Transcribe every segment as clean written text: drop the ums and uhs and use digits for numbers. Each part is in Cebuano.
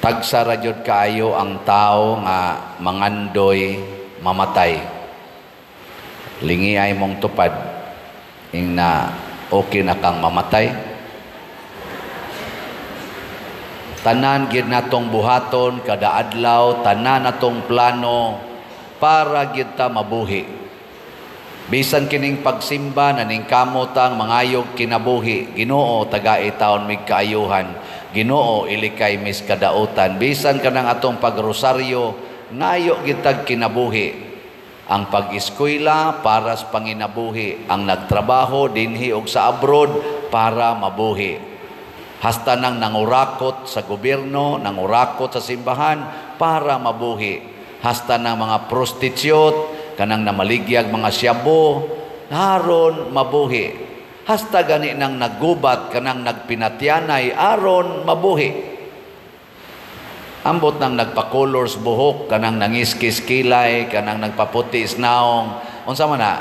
Tagsa ra gyud kaayo ang tao nga mangandoy mamatay. Lingi ay mong tupad ing na okay na kang mamatay. Tanan gyud natong buhaton kada adlaw, tanan natong plano para gyud ta mabuhi. Bisan kining pagsimba naningkamot ang mangayog kinabuhi, Ginoo tagai taon mig kaayuhan, Ginoo ilikay mis kadautan. Bisan kanang atong pagrosaryo, ngayo gyud tag kinabuhi. Ang pag-eskwela para sa panginabuhi, ang nagtrabaho dinhi og sa abroad para mabuhi. Hasta nang nangurakot sa gobyerno, nangurakot sa simbahan para mabuhi. Hasta nang mga prostitute, kanang namaligyag mga siyabo, aron mabuhi. Hasta gani nang naggubat, kanang nagpinatyanay, aron mabuhi. Ambot nang nagpa-colors buhok, kanang nangiskis kilay, kanang nagpaputi naong, unsa man na,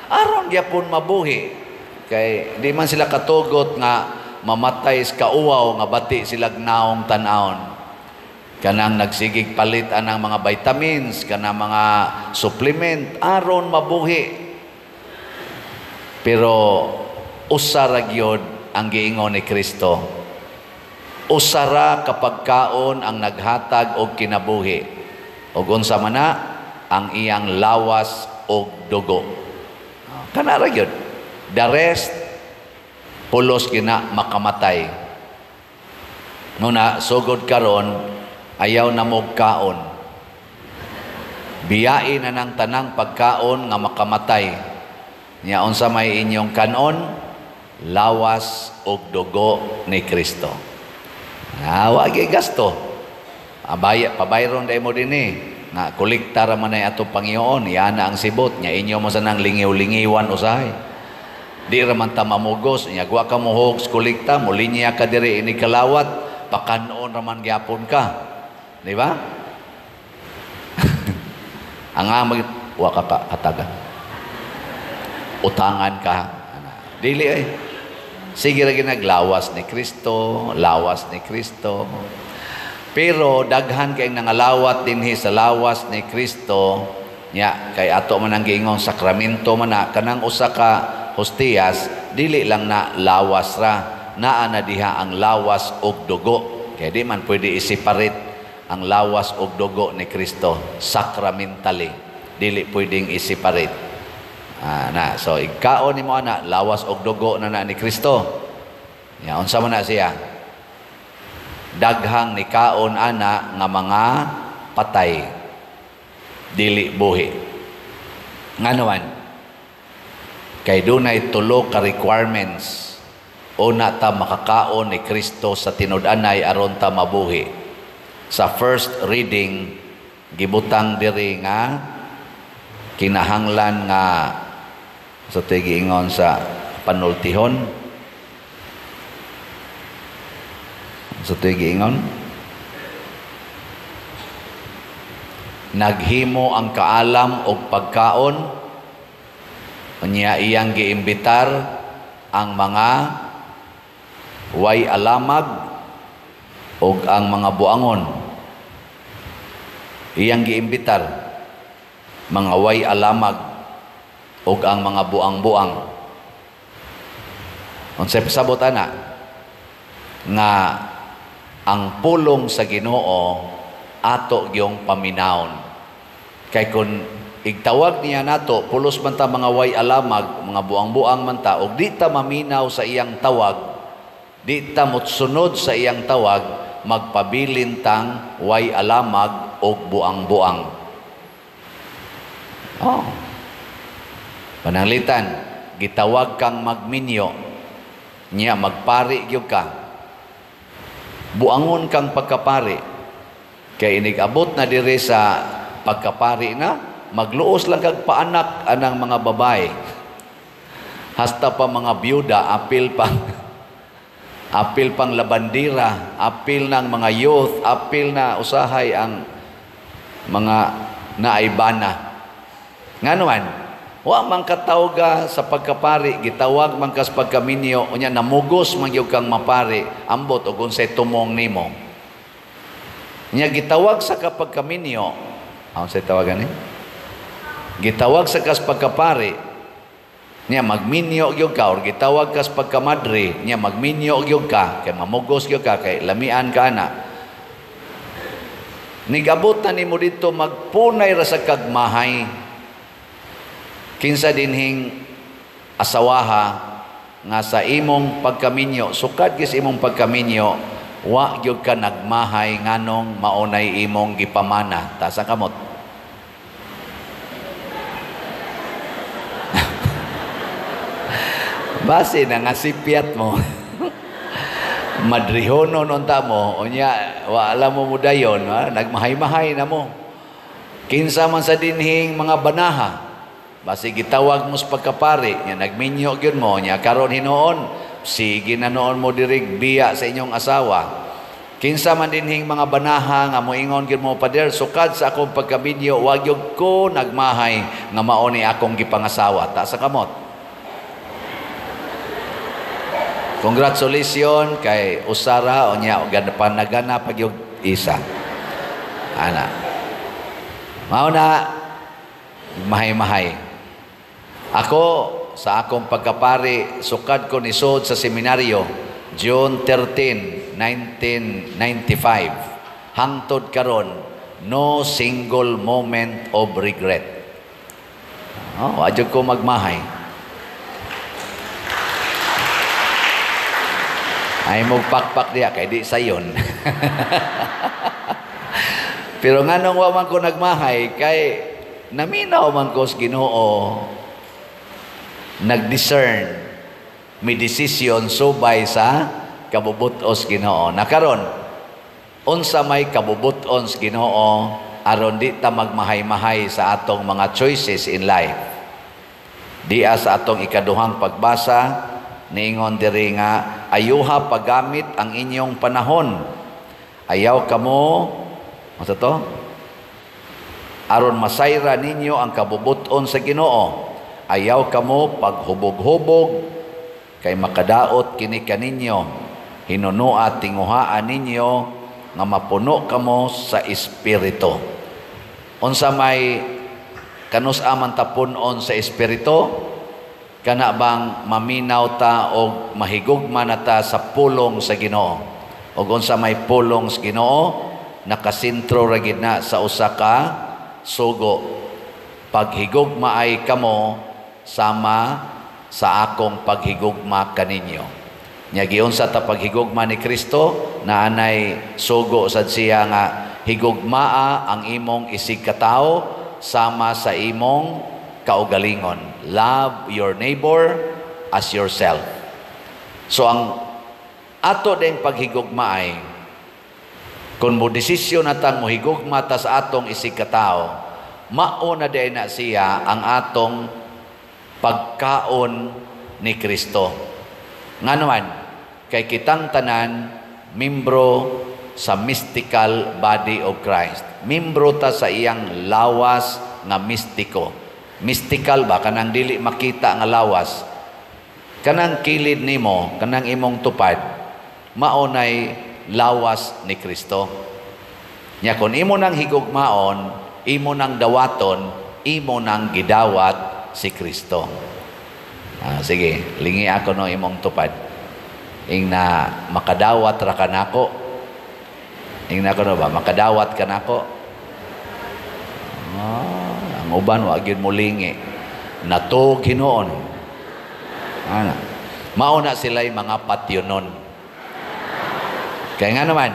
aron gyapon mabuhi. Kay di man sila katugot nga mamatay sa kauwaw nga bati silag naong tan-awon. Kanang nagsigig palit anang mga vitamins, kanang mga supplement, aron mabuhi. Pero usa ra gyud ang giingon ni Kristo. Usa ra kapag kaon ang naghatag og kinabuhi. Og unsa man na ang iyang lawas og dugo. Kana ra gyud. The rest pulos gina makamatay. Nuna sugod karon ayaw na mo kaon. Biyain na ng tanang pagkaon nga makamatay. Nya unsa may inyong kanon? Lawas og dugo ni Kristo. Ah, wa gyud gasto. Abaya pabayron day mo dinhi. Nga kolekta ra man ay atong Panginoon, yana ang sibot nya inyo mo sanang lingiw-lingiwan usahay. Di ra man ta mamugos, nya wa ka mohog kolekta, molinya ka diri ini kalawat, pakanon ra man gyapon ka. Di ba? Ang amag wa ka ka hatagan. Utangan ka. Dili ay. Sige ra ginaglawas ni Kristo, lawas ni Kristo. Pero daghan kay nangalawat dinhi sa lawas ni Kristo, nya kay ato man ang giingon sakramento man na kanang usa ka hostiyas, dili lang na lawas ra, naa na diha ang lawas og dugo. Kay di man pwede i-separate ang lawas og dugo ni Kristo sacramentally. Dili pwedeng i-separate. Ah, na so igkaon nimo ana lawas og dugo na na ni Kristo. Nya unsa man na siya? Daghang nikaon ana nga mga patay, dili buhi. Ngano man? Kay dunay tulo ka requirements una ta makakaon ni Kristo sa tinud-anay aron ta mabuhi. Sa first reading gibutang diri nga kinahanglan nga sa tigiingon sa panultihon, sa tigiingon naghimo ang kaalam og pagkaon, unya iyang giimbitar ang mga way alamag og ang mga buangon. Iyang giimbitar mga way alamag og ang mga buang-buang. Unsay pasabot ana? Nga ang pulong sa Ginoo ato gyung paminawon. Kay kun igtawag niya nato, pulos man ta mga way alamag, mga buang-buang man ta, og di ta maminaw sa iyang tawag, di ta motsunod sa iyang tawag, magpabilin tang way alamag og buang-buang. Oh. Pananglitan, gitawag kang magminyo, niya magpari gyud ka. Buangon kang pagkapari. Kay inig-abot na diri sa pagkapari na, magluos lang kag paanak anang mga babae. Hasta pa mga byuda, apil pa apil pang labandira, apil ng mga youth, apil na usahay ang mga naaybana. Ngano man, wa man katawga sa pagkapari, gitawag man kas pagkaminyo, unya namugos man gyud kang mapari, ambot og unsay tumong nimo. Nya gitawag sa ka pagkaminyo, ang sa tawagan ni? Gitawag sa kas pagkapari, niya magminyo gyud ka, or gitawag kas pagkamadre, niya magminyo gyud ka, kay mamugos gyud ka, kay lamian ka na. Nigabot na nimo dito, magpunay ra sa kagmahay. Kinsa dinhing asawaha nga sa imong pagkaminyo, sukad gyud sa imong pagkaminyo, wa gyud ka nagmahay nganong maunay imong gipamana? Taas ang kamot. Base na nga sipyat mo. Madrihono nun ta mo, unya wala mo mudayon, ha? Nagmahay-mahay na mo. Kinsa man sa dinhing mga banaha, basi gitawag mo sa pagkapari, nya nagminyo gyud mo, nya karon hinuon, sige na noon mo dirig biya sa inyong asawa. Kinsa man dinhing mga banaha nga moingon gyud mo, "Pader, sukad sa akong pagkaminyo, wa gyud ko nagmahay nga mao ni akong gipangasawa." Taas sa kamot. Congratulations kay usara, unya panagana pag yung isa. Ana. Mao na mahay-mahay. Ako sa akong pagkapari, sukad ko nisod sa seminaryo June 13, 1995. Hangtod karon, no single moment of regret. Oh, adyo ko magmahay. Ay magpakpak diya kay di sayon. Pero nganong wa man ko nagmahay kay naminaw man ko sa Ginoo, nag-discern, may decision subay sa kabubutos Ginoo. Nakaron unsa may kabubuton sa Ginoo aron di ta magmahay-mahay sa atong mga choices in life? Diya sa atong ikaduhang pagbasa, niingon diri nga ayuha paggamit ang inyong panahon. Ayaw kamo, unsa to? Aron masayra ninyo ang kabubuton sa Ginoo. Ayaw kamo paghubog-hubog kay makadaot kini kaninyo. Hinunua tinguhaan ninyo nga mapuno kamo sa espiritu. Unsa may kanus-a man ta pun-on sa espiritu? Kana bang maminaw ta og mahigugma na ta sa pulong sa Ginoo? Og unsa may pulong sa Ginoo, nakasentro ra gid na sa usa ka sugo. Paghigugma ay kamo sama sa akong paghigugma kaninyo. Nya giunsa ta paghigugma ni Kristo, naanay sugo sad siya nga higugmaa ang imong isig katawo sama sa imong kaugalingon. Love your neighbor as yourself. So ang ato ding paghigugma ay kung mo desisyon natang mohigugma ta sa atong isig katawo, mao na day na siya ang atong pagkaon ni Kristo. Nganuman, kay kitang tanan membro sa mystical body of Christ. Membro ta sa iyang lawas nga mistiko. Mystical ba? Kanang dili makita nga lawas. Kanang kilid nimo, kanang imong tupad, maunay lawas ni Kristo. Nya kon imo nang higugmaon, imo nang dawaton, imo nang gidawat si Kristo. Sige, lingi ako no imong tupad. Ing na makadawat ra kanako. Ing na ko no ba makadawat kanako? Ang uban wa gyud mo lingi. Natog hinuon. Ana. Mao na sila'y mga patyonon. Kaya nga naman,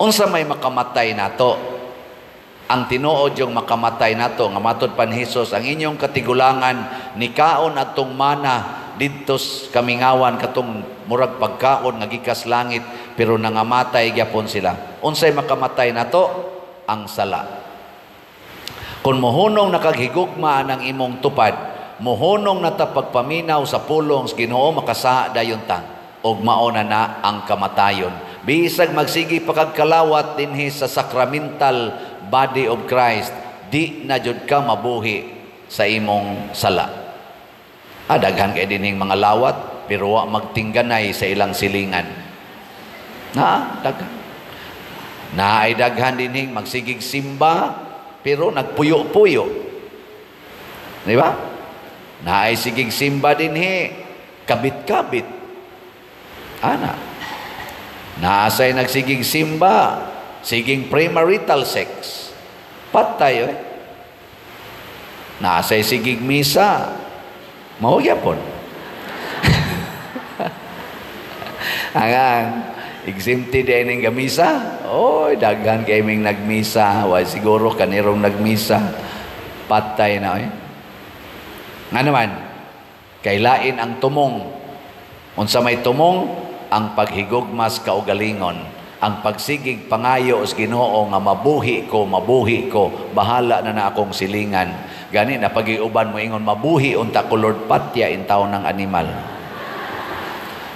unsa may makamatay nato? Ang tinuod yung makamatay nato nga matud pa ni Hesus, ang inyong katigulangan nikaon atong mana didto kamingawan katong murag pagkaon nga gikas langit, pero nangamatay gyapon sila. Unsay makamatay nato? Ang sala. Kung mohunong nakaghigugma ng imong tupad, mohunong nata pagpaminaw sa pulong sa Ginoo, makasa dayon ta og mao na na ang kamatayon. Bisag magsigi pa kag kalawat dinhi sa sacramental body of Christ, di na jud ka mabuhi sa imong sala. Daghan kay dinhing mga lawat pero wa magtingganay sa ilang silingan. Na daghan. Naay daghan dinhing magsigig simba pero nagpuyo-puyo. Di ba? Naay sigig simba dinhi kabit-kabit. Ana. Naasay nagsigig simba, siging premarital sex. Patay eh. Naasay sigig misa, mao gyapon. Ang exempted din ning gamisa. Oy, daghan kay ming nagmisa, wa siguro kanirong nagmisa. Patay na eh. Nga naman, kailain ang tumong. Unsa may tumong? Ang paghigugmas kaugalingon, ang pagsigig pangayo sa Ginoo nga mabuhi ko, bahala na na akong silingan. Gani na pagiuban mo ingon mabuhi unta ko Lord, patya in taon ng animal.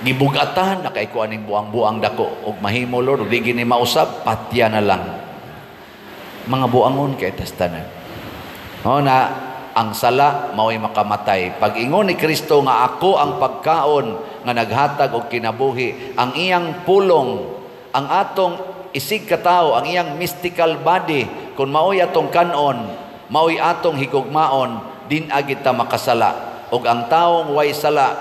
Gibugatan na kay ko aning buang-buang dako og mahimo Lord, di gini mausab, patya na lang. Mga buangon kay tas tanan. O na ang sala mao'y makamatay. Pag ingon ni Kristo nga ako ang pagkaon nga naghatag og kinabuhi, ang iyang pulong, ang atong isig katao, ang iyang mystical body, kung mao'y atong kanon, mao'y atong higugmaon, din agit ta makasala. Og ang taong way sala,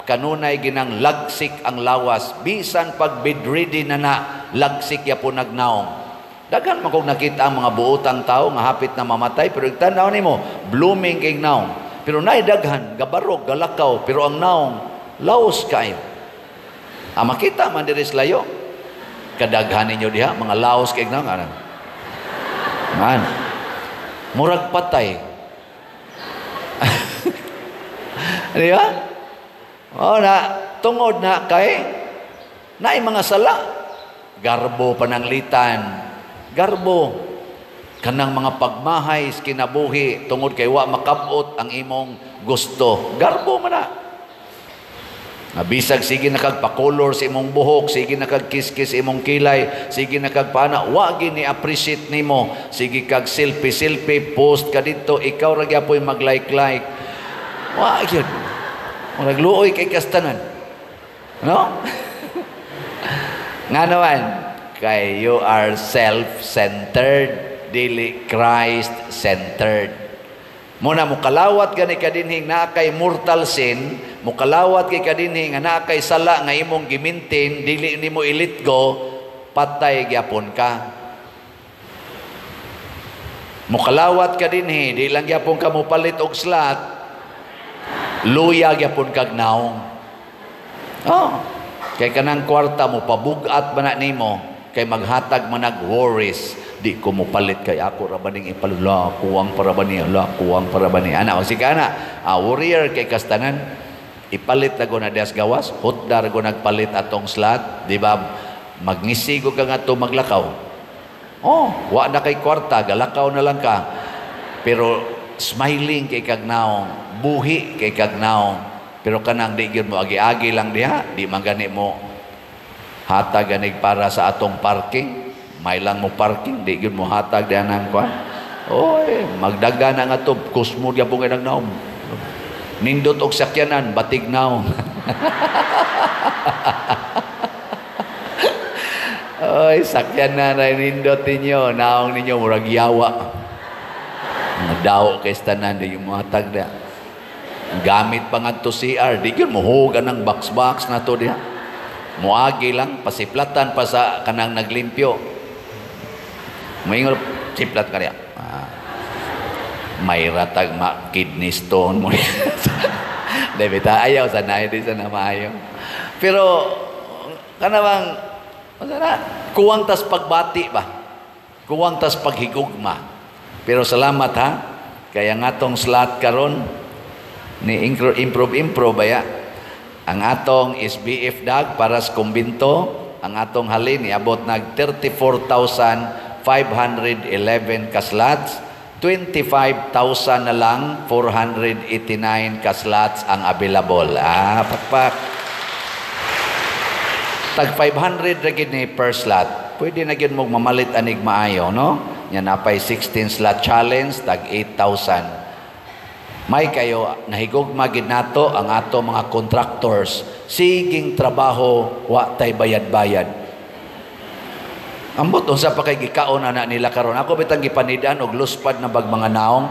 kanunay ginang lagsik ang lawas, bisan pag bedridden na na, lagsik ya po nagnaong. Daghan man kong nakita ang mga buotang tao nga hapit na mamatay, pero tanaw nimo blooming kay naong. Pero naay daghan gabarog, galakaw, pero ang naong laos kayo. Ah, makita man diri sa layo. Kadaghan ninyo diha mga laos kay naong ana. Man. Murag patay. Di ba? O na tungod na kay naay mga sala, garbo pananglitan. Garbo kanang mga pagmahay sa kinabuhi tungod kay wa makabot ang imong gusto. Garbo man na. Bisag sige na kag pakolor sa imong buhok, sige na kag kiskis imong kilay, sige na kag pana, wa gini appreciate nimo. Sige kag selfie selfie post ka didto, ikaw ra gyapoy mag-like like. Wa gyud. Murag luoy kay kastanan. No? Nga naman, kay you are self-centered, dili Christ-centered. Muna mukalawat gani kadinhi naa kay mortal sin, mukalawat kay kadinhi nga naa kay sala nga imong gimintin, dili nimo i-let go, patay gyapon ka. Mukalawat kadinhi, di lang gyapon ka mopalit og slot, luya gyapon kag naong. Oh, kay kanang kwarta mo pabugat man na nimo, kay maghatag manag worries. Di ko mopalit kay ako ra ba ning ipalula, kuwang para ba niya, la kuwang para ba niya. Ana, o sige ana, warrior kay kastanan, ipalit na go na dias gawas, hotdar go nagpalit atong slot, di ba? Magnisigo ka nga to maglakaw. Oh, wa na kay kwarta, galakaw na lang ka. Pero smiling kay kagnaong, buhi kay kagnaong. Pero kanang di gyud mo agi-agi lang diha, di man gani mo hatag ganig para sa atong parking. May lang mo parking, di gyud mo hatag diha nang kwan. Oy, magdaga na nga to, kusmo gyapon kay nagnaom. Nindot og sakyanan, batig naong. Oy, sakyanan ra nindot ninyo, naong ninyo murag yawa. Nagdaw kay tanan di mo hatag diha. Gamit pa ngadto CR, di gyud mo hugan ang box-box na to diha. Moagi lang, pasiplatan pa sa kanang naglimpyo. Moingon, siplat ka niya. May ratag ma kidney stone mo. Debita ayaw sa na, di sa na maayo. Pero kanabang na, kuwang tas pagbati ba? Kuwang tas paghigugma. Pero salamat ha. Kaya nga tong slot karon ni improve improve baya. Ang atong SBF dag para sa kumbinto, ang atong halin niabot nag 34,511 ka slots, 25,000 na lang 489 ka slots ang available. Ah, pakpak. Tag 500 ra gid ni per slot. Pwede na gyud mo mamalit anig maayo, no? Nya napay 16 slot challenge tag 8,000. May kayo nahigugma gid nato ang ato mga contractors. Siging trabaho, wa tay bayad-bayad. Ambot unsa pa kay gikaon ana nila karon. Ako bitang gipanid-an og luspad na bag mga naong,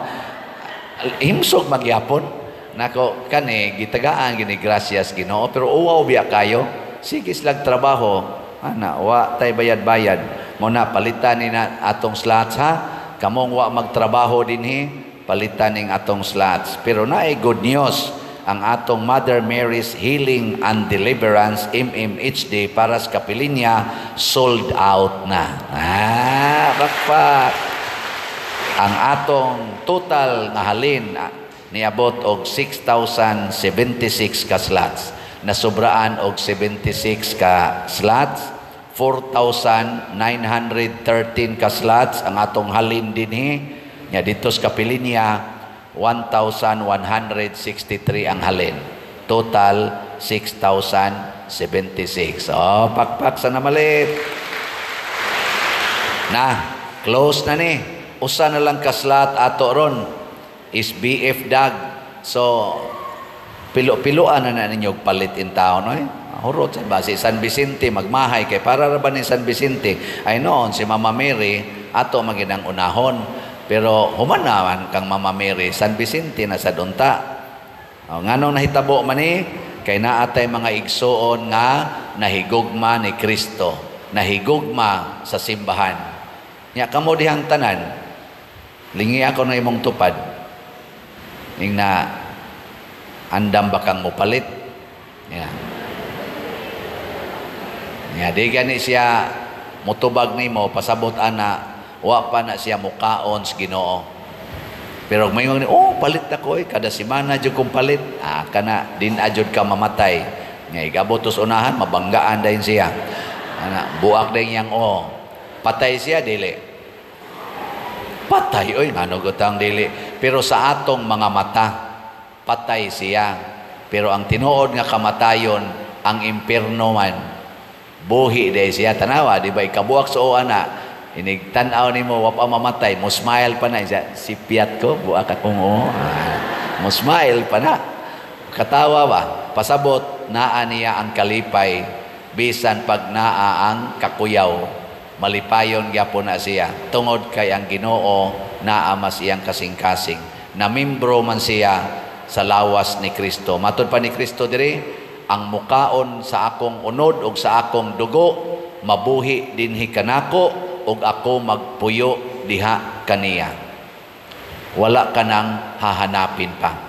himsog magyapon. Nako kani gitagaan gini gracias Ginoo, pero uwaw biya kayo. Sige slag trabaho ana, wa tay bayad-bayad. Mo na palitan ni na atong slots ha. Kamong wa magtrabaho dinhi, palitan ning atong slots. Pero naay good news ang atong Mother Mary's Healing and Deliverance MMHD para sa Kapilinya, sold out na. Ah, bakpak. Ang atong total nga halin niabot og 6,076 ka slots. Nasubraan og 76 ka slots. 4,913 ka slots ang atong halin dinhi. Nya dito sa Kapilinya, 1,163 ang halin. Total, 6,076. Oh, pakpak sa namalit. Na, close na ni. Usa na lang ka slot ato ron is BF Dag. So, pilo-piloan na na ninyo palit in town, oy. Hurot sa base San Vicente magmahay kay para ra ba ni San Vicente ay noon si Mama Mary ato maginang unahon, pero human naman kang Mama Mary, San Vicente na sa dunta. O, nganong nahitabo man ni kay naatay mga igsuon nga nahigugma ni Kristo, nahigugma sa simbahan. Nya kamo dihang tanan, lingi ako na imong tupad. Ning na andam ba kang mopalit? Yeah. Ya, di gani siya mutubag nimo pasabot ana, wa pa na siya mukaon sa Ginoo. Pero may oh, palit ako eh, kada semana jud kong palit. Ah, kana din ajud ka mamatay. Nga igabot sa unahan, mabanggaan dayon siya. Ana, buak din yang oh. Patay siya dili. Patay oy, ngano gutang dili. Pero sa atong mga mata, patay siya. Pero ang tinuod nga kamatayon, ang impierno man, buhi day siya. Tanawa, di ba? Ikabuak sa oa na, inig tan-aw nimo wa pa mamatay, mo smile pa na siya. Sipyat ko, buak akong oo. Ah, mo smile pa na. Katawa ba? Pasabot, naa niya ang kalipay, bisan pag naa ang kakuyaw. Malipayon gyapon na siya. Tungod kay ang Ginoo naa mas iyang kasing-kasing. Namimbro man siya sa lawas ni Kristo. Matod pa ni Kristo diri, ang mukaon sa akong unod ug sa akong dugo, mabuhi dinhi kanako ug ako magpuyo diha kaniya. Wala ka nang hahanapin pa.